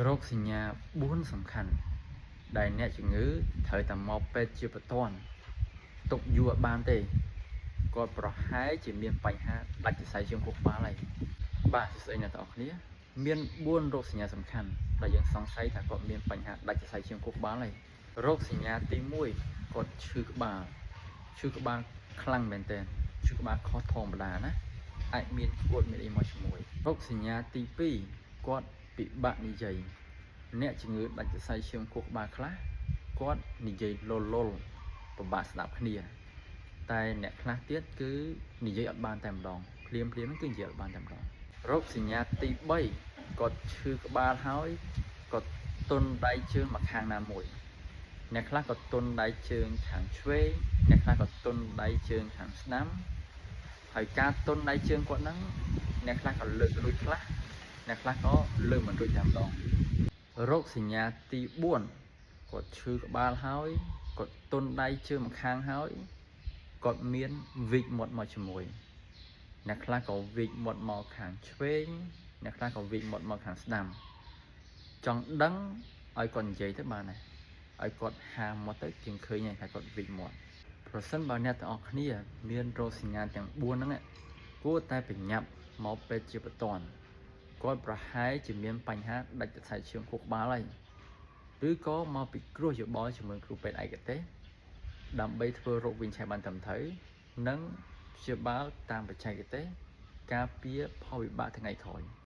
រោគសញ្ញា4សំខាន់ដែលអ្នកជំងឺត្រូវតែមកពេទ្យជាបន្ទាន់ទុកយូរអត់បានទេគាត់ប្រហែលជាមានបញ្ហាដាច់សរសៃឈាមខួរក្បាលហើយបាទសួស្តីអ្នកទាំងអស់គ្នាមាន4រោគសញ្ញាសំខាន់ដែលយើងសង្ស័យថាគាត់មានបញ្ហាដាច់សរសៃឈាមខួរក្បាលហើយរោគសញ្ញាទី1គាត់ឈឺក្បាលឈឺក្បាលខ្លាំងមែនទែនឈឺក្បាលខុសធម្មតាណាអាចមានក្អួតមានអីមកជាមួយរោគសញ្ញាទី2គាត់ពិបាកនិយាយ អ្នកជំងឺដាច់សរសៃឈាមខួរក្បាលខ្លះគាត់និយាយលលលពិបាកស្ដាប់គ្នា តែអ្នកខ្លះទៀតគឺនិយាយអត់បានតែម្ដងភ្លាមភ្លាមហ្នឹងគឺនិយាយអត់បានតែម្ដងរោគសញ្ញាទី3គាត់ឈឺក្បាលហើយគាត់ទន់ដៃជើងមកខាងណាមួយ អ្នកខ្លះក៏ទន់ដៃជើងខាងឆ្វេងអ្នកខ្លះក៏ទន់ដៃជើងខាងស្ដាំហើយការទន់ដៃជើងគាត់ហ្នឹងអ្នកខ្លះក៏លើករួចខ្លះអ្នកខ្លះក៏លើកមិនរួចតែម្ដង រោគសញ្ញាទី4គាត់ឈឺក្បាលហើយគាត់ទន់ដៃជើងម្ខាងហើយគាត់មានវីកមាត់មកជាមួយអ្នកខ្លះក៏វីកមាត់មកខាងឆ្វេងអ្នកខ្លះក៏វីកមាត់មកខាងស្ដាំចង់ដឹងឲ្យគាត់និយាយទៅបានដែរឲ្យគាត់ហាមាត់ទៅជាងឃើញហើយថាគាត់វីកមាត់ប្រសិនបើអ្នកទាំងអស់គ្នាមានរោគសញ្ញាទាំង4ហ្នឹងគួរតែប្រញាប់មកពេទ្យជាបន្ទាន់ គាត់ប្រហែលជាមានបញ្ហាដាច់សរសៃឈាមខួរក្បាលហើយឬក៏មកពិគ្រោះយោបល់ជាមួយគ្រូពេទ្យឯកទេសដើម្បីធ្វើរោគវិនិច្ឆ័យបានត្រឹមត្រូវនិងព្យាបាលតាមបច្ចេកទេសការពារផលវិបាកថ្ងៃក្រោយ។